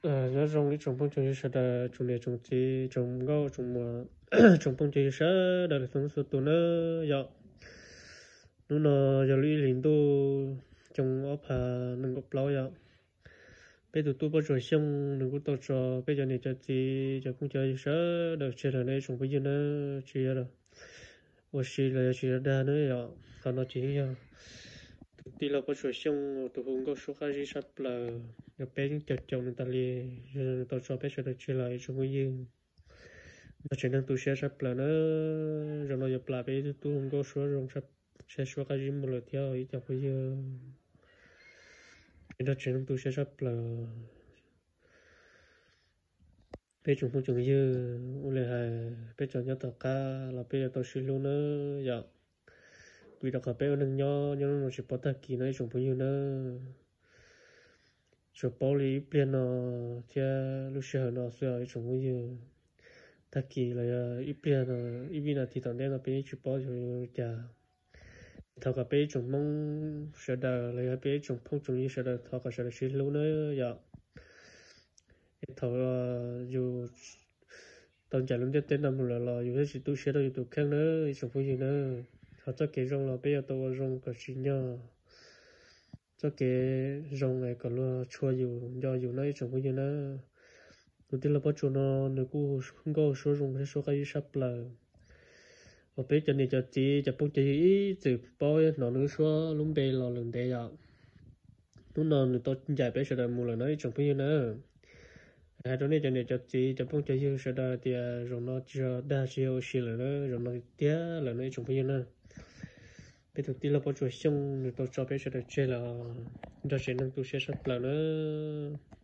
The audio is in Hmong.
Nyob zoo ib tsoom phooj tsoom ywg sawv daws, tsoom niam tsoom txiv, tsoom nkauj tsoom muam, tsoom phooj tsoom ywg sawv daws txhua leej txhua tus nawb yom. Hnub no yog lub ib hlis ntuj xyoo ob phav nees nkaum plaub yom. Peb tus tub Pob Tsuas Xyooj nws kuj tau tso peb cov niam cov txiv cov phooj cov ywg sawv daws tseg lawm nawb ib tsoom phooj ywg nawb. Tsis yog ua si los yog tsis yog dag nawb yom, qhov no ces yeej yog tus tij laug Pob Tsuas Xyooj tus hu nkauj suab qab zib sab plaws, yog peb yeej caum caum nws tas li, nws tau tso peb sawv daws tseg lawm ib tsoom phooj ywg. Nrog tsev neeg tu siab sab plaws nawb. Zaum no yuav plam peb ib tug tub hu nkauj suab zoo, tseg suab qab zib mus lawm thiab ib co phooj ywg. Nrog tsev neeg tu siab sab plaws. Peb tsoom phooj tsoom ywg, ua li hais peb cov nyob tom qab los peb yuav tau sib hlub nawb yom. Vim rau qhov peb ua neeg nyob nyob hnub no tsis paub tag kis no ib tsoom phooj ywg nawb. Tsuas paub li ib pliag no thiab lub sij hawm no xwb os ib tsoom phooj ywg. Tag kis los yog ib pliag no, ib vij nas this tom ntej no peb yeej tsis paub yuav ua cas. Thov kom peb ib tsoom Hmoob sawv daws los yog peb ib tsoom phooj tsoom ywg sawv daws thov kom sawv daws sib hlub nawb yom. Es thaum yus tau ncaim lub ntiaj teb no mus lawm los yus thiaj tsis tu siab rau yus tus kheej nawb ib tsoom phooj ywg nawb. Ho txoj kev zoo los peb yuav tau ua zoo kom tsim nyog txoj kev zoo es kom luag tshua yus nco yus nawb ib tsoom phooj ywg nawb. Tus tij laug Pob Tsuas no nws kuj nkauj suab zoo thiab suab qab zib sab plaws uas peb cov niam cov txiv cov phooj cov ywg ib txwm paub hnov nws suab lub npe los lawm ntev yom. Hnub no nws tau ncaim peb sawv daws mus lawm no ib tsoom phooj ywg nawb. Hais rau nej cov niam cov txiv cov phooj cov ywg sawv daws tias zaum no tsis yog dag tsis yog ua si lawm na, zaum no tiag lawm no ib tsoom phooj ywg na. Peb tus tij laug Pob Tsuas Xyooj nws tau tso peb sawv daws tseg los nrog tsev neeg tu siab sab plaws nawb.